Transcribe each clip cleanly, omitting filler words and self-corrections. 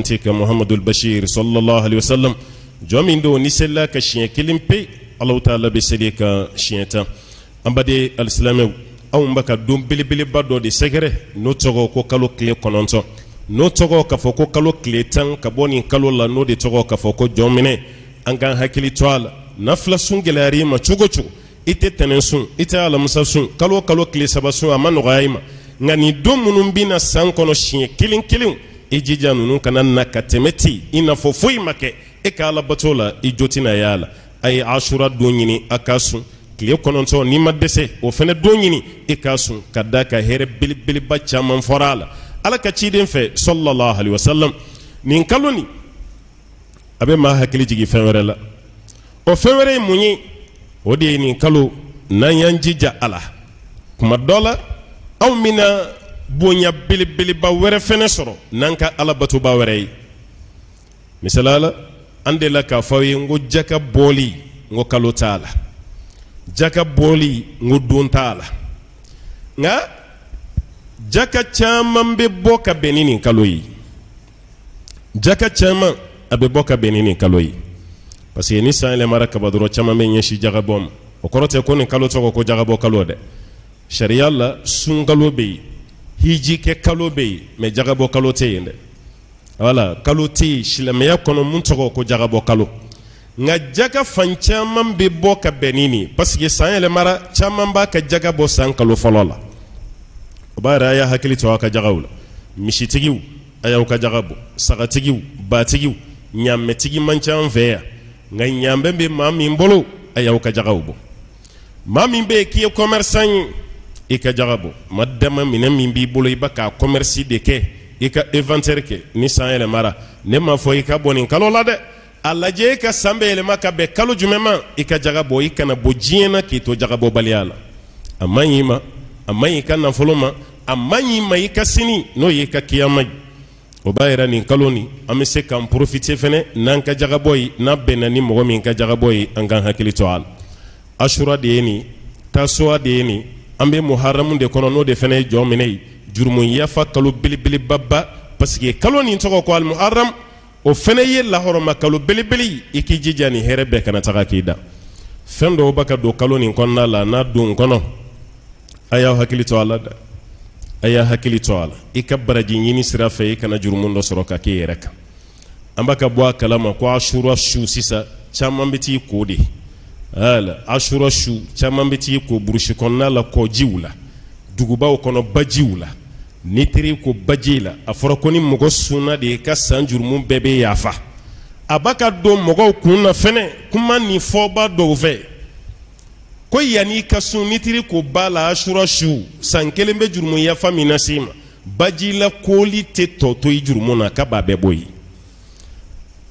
fisamanti kan Muhamadul Bashir sallallahu alaihi wasallam jɔn min don n'i selila a kan siɲɛ kelen pe Alahu taala bɛ seli i kan siɲɛ tan an baden alisilamɛw anw bɛ ka don belebeleba dɔ de sɛgɛrɛ n'o tɔgɔ ko kalo tile kɔnɔntɔn n'o tɔgɔ k'a fɔ ko kalo tile tan ka bɔ nin kalo la n'o de tɔgɔ k'a fɔ ko jɔnminɛ an k'an hakili to a la nafila sun gɛlɛyara i ma cogo cogo i tɛ tɛnɛn sun i tɛ alamisa sun kalo kalo tile saba sun a ma nɔgɔya i ma nka nin don minnu bɛ na san kɔnɔ siɲɛ kelen kelen i jija ninnu kana na ka tɛmɛ ten i n'a fɔ foyi ma kɛ e ka alabato la i jo tɛna y'a la a ye asura don ɲini a ka sun tile kɔnɔntɔn n'i ma dɛsɛ o fana don ɲini i k'a sun ka d'a kan hɛrɛ belebeleba caman fɔra a la ala ka ciden fɛ sallallahu alaihi wasallam nin kalo nin a bɛ maa hakili jigin fɛn wɛrɛ la o fɛn wɛrɛ ye mun ye o de ye nin kalo n'an y'an jija a la kuma dɔ la anw bɛna bonya belebeleba wɛrɛ fɛnɛ sɔrɔ n'an ka alabatoba wɛrɛ ye misaliya la an delila k'a fɔ aw ye n ko jaka bɔli n ko kalo t'a la jaka bɔli n ko don t'a la nka jaka caman bɛ bɔ ka bɛn ni nin kalo ye jaka caman a bɛ bɔ ka bɛn ni nin kalo ye parce que ni san yɛlɛmara kaba dɔrɔn caman bɛ ɲɛsin jagabɔ ma o kɔrɔ tɛ ko nin kalo tɔgɔ ko jagabɔ kalo dɛ sariya la sunkalo bɛ yen hiji kɛ kalo bɛ yen mais jagabɔ kalo tɛ yen dɛ wala kalo tɛ yen silamɛya kɔnɔ mun tɔgɔ ko jagabɔ kalo nka jaka fan caman bɛ bɔ ka bɛn ni nin parce que san yɛlɛmara caman b'a ka jaga bɔ san kalo fɔlɔ la o b'a yira a y'a hakili to aw ka jagaw la misitigiw a y'aw ka jaga bɔ sagatigiw batigiw ɲaamɛtigi man ca an fɛ yan nka ɲaamɛ bɛ maa min bolo a y'aw ka jagaw bɔ maa min bɛ yen k'i ye commerçant ye i ka jaga bɔ ma dama minɛn min b'i bolo i bɛ ka commerce de kɛ i ka inventaire kɛ ni san yɛlɛmara ne m'a fɔ i ka bɔ nin kalo la dɛ a lajɛ e ka san bɛ yɛlɛma ka bɛn kalo jumɛn ma i ka jaga bɔ i kana bɔ diɲɛ na k'i to jagabɔbaliya la a man ɲi i ma a man ɲi i ka nafolo ma a man ɲi i ma i ka sini n'o y'i ka kiyama ye o b'a yira nin kalo nin an bɛ se k'an profiter fɛnɛ n'an ka jagabɔ ye n'a bɛnna ni mɔgɔ min ka jagabɔ ye an k'an hakili to a la asura de ye nin tasuwa de ye nin an bɛ muharamu de kɔnɔ n'o de fɛnɛ ye jɔn minɛ ye jurumu yafa kalo belebelebaba parce que kalo nin tɔgɔ ko alimuharamu o fɛnɛ ye lahɔrɔma kalo belebele ye i k'i jija nin hɛrɛ bɛɛ kana taga k'i dan fɛn dɔw bɛ ka don kalo nin kɔnɔna la n'a don kɔnɔ a y'aw hakili to a la dɛ a y'a hakili to a la i ka baraji ɲini sira fɛ i kana jurumu dɔ sɔrɔ ka k'i yɛrɛ kan an b'a ka bɔ a kalama ko asura su sisan caman bɛ t'i ko de ala asura su caman bɛ t'i ko burusi kɔnɔna la kɔjiw la dugubaw kɔnɔ bajiw la n'i taar'i ko baji la a fɔra ko ni mɔgɔ sunna de i ka san jurumu bɛɛ bɛ yafa a b'a ka don mɔgɔw kun na fɛnɛ kuma nin fɔba dɔw fɛ ko yanni i ka sun n'i taar'i ko ba la asura su san kelen bɛ jurumu yafa min na s'i ma baji la koli tɛ tɔ to i jurumu na k'a b'a bɛɛ bɔ yen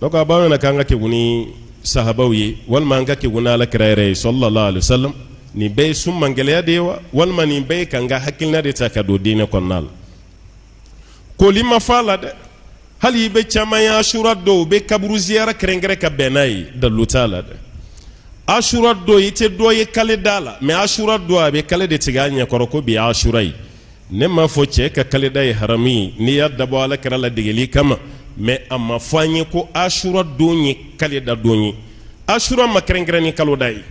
donc a b'an ɲɛna k'an ka kekun ni sahabaw ye walima an ka kekun ni ala kira yɛrɛ ye sallallahu alaihi wasallam nin bɛɛ ye sun mangɛlɛya de ye wa walima nin bɛɛ ye k'an ka hakilina de ta ka don diinɛ kɔnɔna la koli ma fɔ a la dɛ hali i bɛ caman ye asura don u bɛ kaburu ziyara kɛrɛnkɛrɛn ka bɛn n'a ye dalilu t'a la dɛ asura don i tɛ dɔ ye kale da la mais asura don a bɛ kale de tigɛ a ɲɛkɔrɔ ko bi ye asura ye ne m'a fɔ cɛ ka kaleda ye haramu ye n'i y'a dabɔ ala kira ladegeli kama mais a ma fɔ an ye ko asura don ye kaleda don ye asura ma kɛrɛnkɛrɛn ni kaloda ye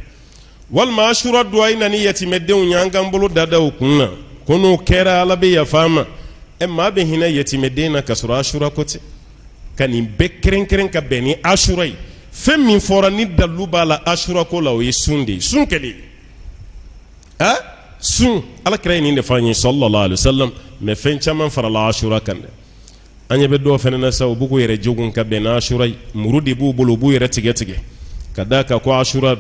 walima asura don a ye na ni yatimɛdenw ye an k'an bolo dada u kun na ko n'o kɛra ala bɛ yafa an ma ɛ maa bɛ hinɛ yatimɛden na ka sɔrɔ asura ko tɛ ka nin bɛɛ kɛrɛnkɛrɛn ka bɛn ni asura ye fɛn min fɔra ni dalilu b'a la asura ko la o ye sun de ye sun kɛlen a sun ala kira ye nin de fɔ an ye sallallahu alaihi wasallam mais fɛn caman farala asura kan dɛ an ɲɛ bɛ dɔw fana na sa u b'u k'u yɛrɛ jogun ka bɛn n'asura ye muru de b'u bolo u b'u yɛrɛ tigɛ tigɛ ka d'a kan ko asura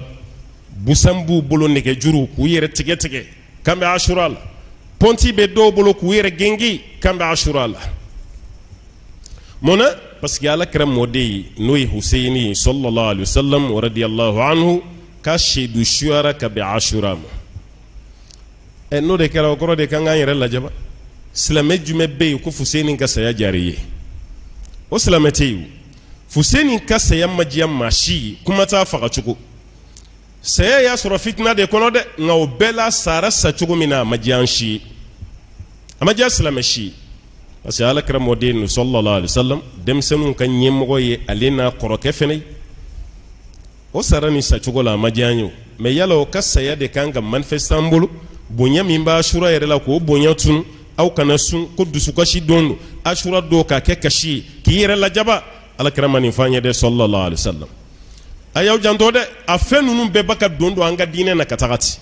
busan b'u bolo nɛgɛjuru k'u yɛrɛ tigɛ tigɛ k'an bɛ asura la pɔnti bɛ dɔw bolo k'u yɛrɛ gengi k'an bɛ asura la mun na parce que ala kira mɔden ye n'o ye huseyini ye sallallahu alaihi wasallam wa radiyallahu anhu k'a seyidu suyara ka bɛn asura ma ɛ n'o de kɛra o kɔrɔ de k'an k'an yɛrɛ lajɛ ba silamɛ jumɛn bɛ yen ko fuseni ka saya diyara i ye o silamɛ tɛ yen fuseni ka saya ma diya maa si ye kuma t'a faga cogo saya y'a sɔrɔ fitina de kɔnɔ dɛ nka o bɛɛ la sara sa cogo min na a ma diya an si ye a ma diya silamɛ si ye. Parce que ala kira mɔden nu sallallahu alaihi wasallam, denmisɛnninw ka ɲɛmɔgɔ ye ale n'a kɔrɔkɛ fɛnɛ ye. O sara nin sacogo la, a ma diya an ye o. Mais yala o ka saya de kan ka manifester an bolo? Bonya min b'a asura yɛrɛ la, k'o bonya tunu, aw kana sun ko dusukasi don don, asura don k'a kɛ kasi ye k'i yɛrɛ lajaba, ala kira ma nin fɔ an ye dɛ, sallallahu alaihi wasallam. A y'aw janto dɛ, a fɛn ninnu bɛɛ ba ka don don an ka diinɛ na ka taga ten.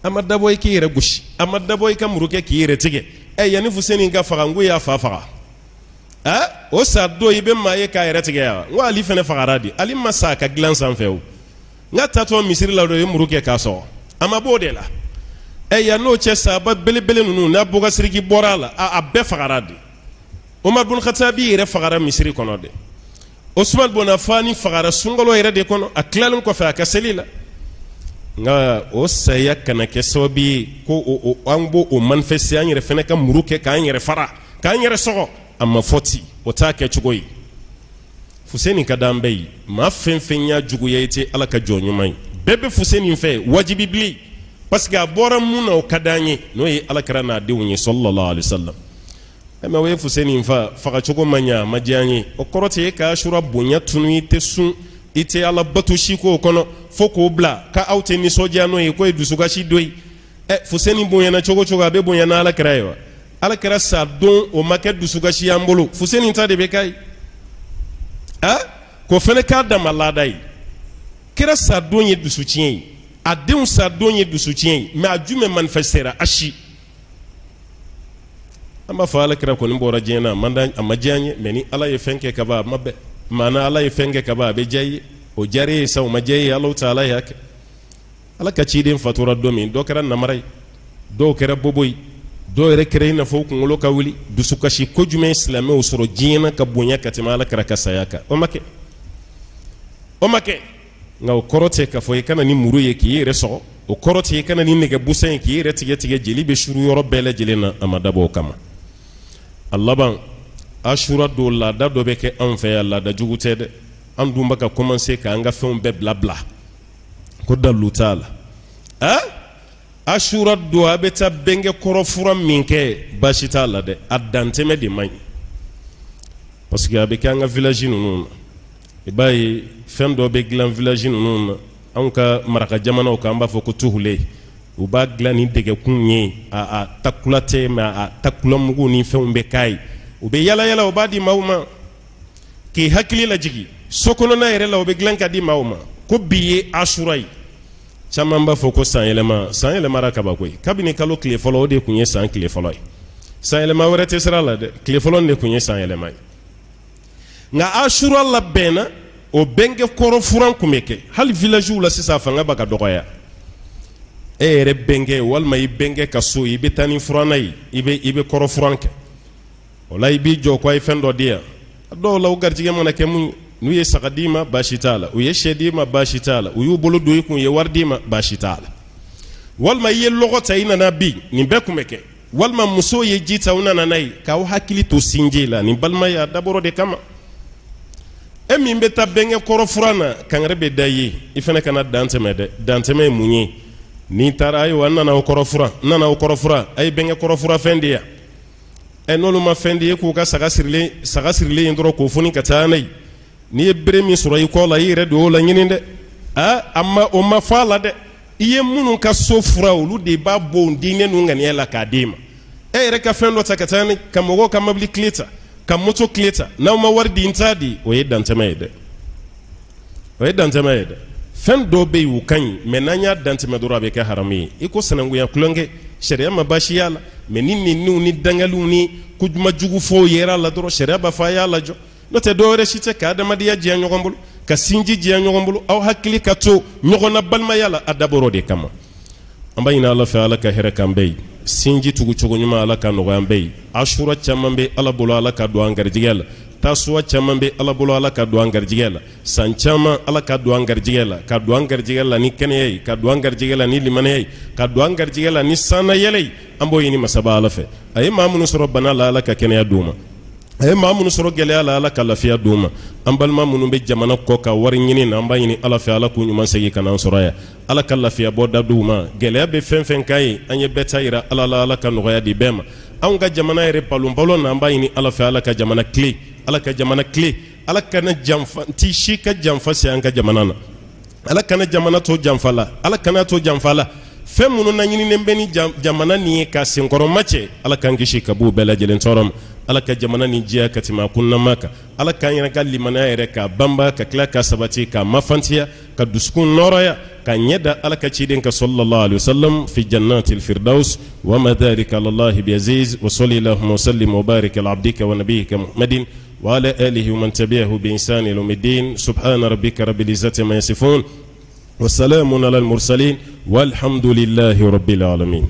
A ma dabɔ i k'i yɛrɛ gosi, a ma dabɔ i ka muru kɛ k'i yɛrɛ tigɛ. Ɛ, yanni Fuseni ka faga, n ko y'a fa faga. Ɛ, o sa don i bɛ maa ye k'a yɛrɛ tigɛ yan? N ko Ali fɛnɛ fagara di. Ali ma sa a ka dilan sanfɛ o, n ka tatɔ misiri la dɔ ye muru kɛ k'a sɔgɔ, a ma b'o de la. Ɛ, yan n'o cɛ, sahaba belebele ninnu n'a Bukasiriki bɔra a la, a bɛɛ fagara di. Omar bun Khatabi yɛrɛ fagara misiri kɔnɔ de. Osman bun Affani fagara sunkalo yɛrɛ de kɔnɔ, a tilalen kɔfɛ a ka seli la. Nka o saya kana kɛ sababu ye ko an b'o o manifester, an yɛrɛ fɛnɛ ka muru kɛ k'an yɛrɛ fara, k'an yɛrɛ sɔgɔ. A ma fɔ ten, o t'a kɛcogo ye. Fuseni ka d'an bɛɛ ye. Maa fɛn fɛn y'a juguya, i tɛ Ala ka jɔn ɲuman ye. Bɛɛ bɛ Fuseni fɛ wajibi bilen, parce que a bɔra mun na, o ka d'an ye, n'o ye ala kira n'a denw ye, sallallahu alaihi wasallam. Mais o ye Fuseni fa fagacogo ma ɲa, a ma diya an ye. O kɔrɔ tɛ e ka asura bonya tunu, i tɛ sun, i tɛ ala bato si k'o kɔnɔ, fo k'o bila ka aw tɛ nisɔndiya n'o ye, k'o ye dusukasi dɔ ye. Ɛ, Fuseni bonyana cogo cogo, a bɛ bonya n'ala kira ye wa? Ala kira sa don, o ma kɛ dusukasi y'an bolo, Fuseni ta de bɛ k'a ye. A k'o fana k'a dama laada ye. Kira sa don ye dusu tiɲɛ ye, a denw sa don ye dusu tiɲɛ ye, mais a jumɛn manifestera? A si. An b'a fɔ ala kira kɔni bɔra diɲɛ na, a ma diya an ye, mais ni ala ye fɛn kɛ ka ban, a ma bɛn maana. Ala ye fɛn kɛ ka ban, a bɛ diya i ye, o diyara e ye sa, o ma diya i ye, Ala ta ala y'a kɛ. Ala ka ciden fatura don min, dɔ kɛra namara ye, dɔw kɛra bobo ye, dɔw yɛrɛ kɛra i n'a fɔ u kunkolo ka wuli. Dusukasi ko jumɛn silamɛw sɔrɔ diɲɛ na ka bonya ka tɛmɛ ala kira ka saya kan? O ma kɛ, o ma kɛ. Nka o kɔrɔ tɛ k'a fɔ i kana ni muru ye k'i yɛrɛ sɔgɔ, o kɔrɔ tɛ i kana ni nɛgɛ busan ye k'i yɛrɛ tigɛ tigɛ, jeli bɛ suru yɔrɔ bɛɛ lajɛlen na. A ma dabɔ o kama. A laban, asura don laada dɔ bɛ kɛ anw fɛ yan, laada jugu tɛ dɛ. An dun bɛ ka commencer k'an ka fɛnw bɛɛ bila bila ko dalu t'a la. A asura don, a bɛ taa bɛnkɛ kɔrɔ fura min kɛ, baasi t'a la dɛ, a dantɛmɛ de man ɲi. Parce que a bɛ kɛ an ka village ninnu na, i b'a ye fɛn dɔ bɛ dilan village ninnu na, anw ka maraka jamanaw kan, an b'a fɔ ko tuhule. U b'a dilan ni dɛgɛkun ye, a takula tɛ, mais a takula mugu ni fɛnw bɛ k'a ye. U bɛ yala yala, u b'a di maaw ma k'i hakili lajigin. So kɔnɔna yɛrɛ la, u bɛ dilan ka di maaw ma ko bi ye asura ye. Caman b'a fɔ ko san yɛlɛma, san yɛlɛmara kabako ye. Kabini kalo tile fɔlɔ, o de tun ye san tile fɔlɔ ye. San yɛlɛma wɛrɛ tɛ sira la dɛ, tile fɔlɔ de tun ye san yɛlɛma ye. Nka asura labɛnna, o bɛnkɛ kɔrɔ furan tun bɛ kɛ hali villagew la. Sisan fanga b'a ka dɔgɔya. E yɛrɛ bɛnkɛ walima i bɛnkɛ ka so, i bɛ taa ni furanna ye, i bɛ kɔrɔ furan kɛ. O la, i b'i jɔ ko a ye fɛn dɔ di yan. Dɔw la, u garijɛgɛ mana kɛ mun ye, n'u ye saga d'i ma, baasi t'a la, u ye sɛ d'i ma, baasi t'a la, u y'u bolo don i kun, u ye wari d'i ma, baasi t'a la. Walima i ye lɔgɔ ta, i nana bi, nin bɛɛ tun bɛ kɛ. Walima muso ye ji ta, u nana n'a ye k'aw hakili to sinji la. Nin balimaya, a dabɔrɔ de kama. E min bɛ taa bɛnkɛ kɔrɔ furan na, kangari bɛ da i ye, i fana kana dan tɛmɛ dɛ. Dantɛmɛ ye mun ye? N'i taara, ayiwa, n nana aw kɔrɔ furan, n nana aw kɔrɔ furan, a ye bɛnkɛ kɔrɔ fura fɛn di yan. Ɛ, n'olu ma fɛn di, e k'u ka saga sirilen dɔrɔn k'o foni ka taa n'a ye. N'i ye bere min sɔrɔ i kɔ la, i yɛrɛ don o la ɲini dɛ. Aa, a ma o ma fɔ a la dɛ. I ye minnu ka so fura, olu de b'a bon diinɛ ninnu ŋaniya la k'a d'e ma. E yɛrɛ ka fɛn dɔ ta ka taa ni ka mɔgɔw ka mobili kile ta, ka moto kile ta, n'aw ma wari di, n t'a di, o ye dantɛmɛ ye dɛ, o ye dantɛmɛ ye dɛ. Fɛn dɔw bɛ yen, u ka ɲi, mais n'an y'a dantɛmɛ dɔrɔn, a bɛ kɛ haramu ye. I ko sinankunya tulonkɛ, sariya ma baasi y'a la, mais ni niniw ni dangaliw ni kojugu jugu fɔw yera a la dɔrɔn, sariya b'a fɔ a y'a lajɔ. N'o tɛ, dɔwɛrɛ si tɛ ka adamadenya diya ɲɔgɔn bolo, ka sinji diya ɲɔgɔn bolo, aw hakili ka to ɲɔgɔn na balimaya la, a dabɔrɔ de kama. An b'a ɲini Ala fɛ, Ala ka hɛrɛ k'an bɛɛ ye. Sinji tugu cogo ɲuman, Ala ka nɔgɔya an bɛɛ ye. Asura caman bɛ Ala bolo, Ala ka don an garijɛgɛ la. Tasuwa caman bɛ Ala bolo, Ala ka don an garijɛgɛ la. San caman, Ala ka don an garijɛgɛ la, ka don an garijɛgɛ la ni kɛnɛya ye, ka don an garijɛgɛ la ni limaniya ye, ka don an garijɛgɛ la ni sannayɛlɛ ye. An b'o ɲini masaba Ala fɛ. A ye maa minnu sɔrɔ bana la, Ala ka kɛnɛya d'u ma. A ye maa minnu sɔrɔ gɛlɛya la, Ala ka lafiya d'u ma. An balima minnu bɛ jamana kɔ ka wari ɲini na, an b'a ɲini Ala fɛ, Ala k'u ɲuman segin ka n'an sɔrɔ yan. Ala ka lafiya bɔ da d'u ma. Gɛlɛya bɛ fɛn fɛn kan ye, an ye bɛɛ ta yira Ala la, Ala ka nɔgɔya di bɛɛ ma. Anw ka jamana yɛrɛ balonbalon na, an b'a ɲini Ala fɛ, Ala ka jamana tilen, Ala ka jamana tilen. Ala kana janfanti si ka janfa se an ka jamana na. Ala kana jamana to janfa la, Ala kana to janfa la. Fɛn minnu na ɲininen bɛ ni jamana nin ye ka senkɔrɔma cɛ, Ala k'an kisi ka b'u bɛɛ lajɛlen tɔɔrɔ ma. Ala ka jamana nin jɛya ka tɛmɛ a kunnama kan. Ala k'an yɛrɛ ka limaniya yɛrɛ k'a banba, ka tila ka sabati, k'a mafantiya, ka dusukun nɔrɔya, ka ɲɛ da Ala ka ciden kan sallallahu alaihi wasallam fi jannatil firdaus. Wa ma dhalika ala Allahi bi aziz. Wa salli allahumma wa sallim wa barik ala abdika wa nabiyyika Muhammadin wa ala alihi wa man tabi'ahu bi ihsan ila yawmiddin. Subhana rabbika rabbil izzati ma yasifun wa salamun ala al mursalin walhamdulillahi rabbil alamin.